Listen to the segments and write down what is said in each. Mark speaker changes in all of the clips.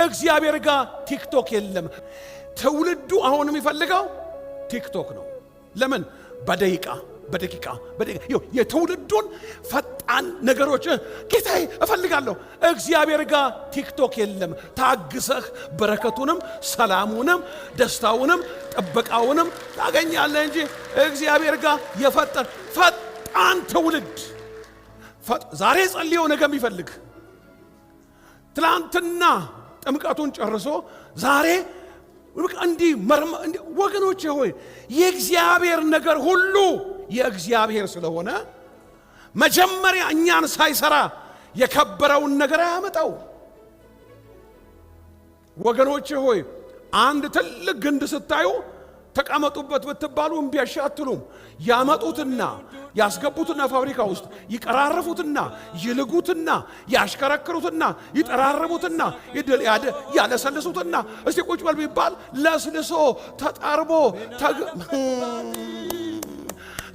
Speaker 1: እግዚአብሔር ጋር ቲክቶክ የለም። ትውልዱ አሁን የሚፈልገው ቲክቶክ ነው። ለምን? በደቂቃ በደቂቃ በደቂቃ ይኸው የትውልዱን ፈጣን ነገሮች ጌታዬ እፈልጋለሁ። እግዚአብሔር ጋር ቲክቶክ የለም። ታግሰህ በረከቱንም ሰላሙንም ደስታውንም ጥበቃውንም ታገኛለህ እንጂ እግዚአብሔር ጋር የፈጠን ፈጣን ትውልድ፣ ዛሬ ጸልዮ ነገ የሚፈልግ፣ ትላንትና ጥምቀቱን ጨርሶ ዛሬ በቃ እንዲህ። ወገኖቼ ሆይ፣ የእግዚአብሔር ነገር ሁሉ የእግዚአብሔር ስለሆነ መጀመሪያ እኛን ሳይሰራ የከበረውን ነገር አያመጣው። ወገኖቼ ሆይ፣ አንድ ትልቅ ግንድ ስታዩ ተቀመጡበት ብትባሉ እምቢ አትሉም። ያመጡትና ያስገቡትና ፋብሪካ ውስጥ ይቀራርፉትና ይልጉትና ያሽከረክሩትና ይጠራርቡትና ያለሰልሱትና እስቲ ቁጭ በል ቢባል ለስልሶ ተጠርቦ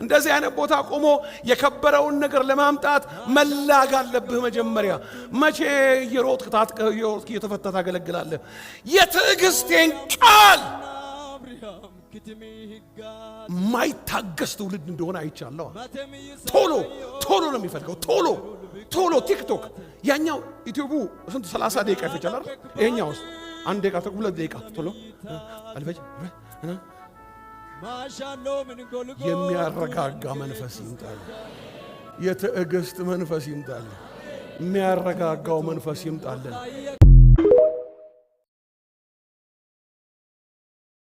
Speaker 1: እንደዚህ አይነት ቦታ ቆሞ የከበረውን ነገር ለማምጣት መላግ አለብህ መጀመሪያ። መቼ እየሮጥክ ታጥቀህ እየሮጥክ እየተፈታ ታገለግላለህ? የትዕግስቴን ቃል የማይታገስ ትውልድ እንደሆነ አይቻለሁ። ቶሎ ቶሎ ነው የሚፈልገው። ቶሎ ቶሎ ቲክቶክ፣ ያኛው ዩቲዩቡ ስንት 30 ደቂቃ ይፈጃል አይደል? ይሄኛውስ 1 ደቂቃ ተኩል፣ 2 ደቂቃ ቶሎ አልፈጅ። የሚያረጋጋ መንፈስ ይምጣል። የትዕግስት መንፈስ ይምጣል። የሚያረጋጋው መንፈስ ይምጣልን።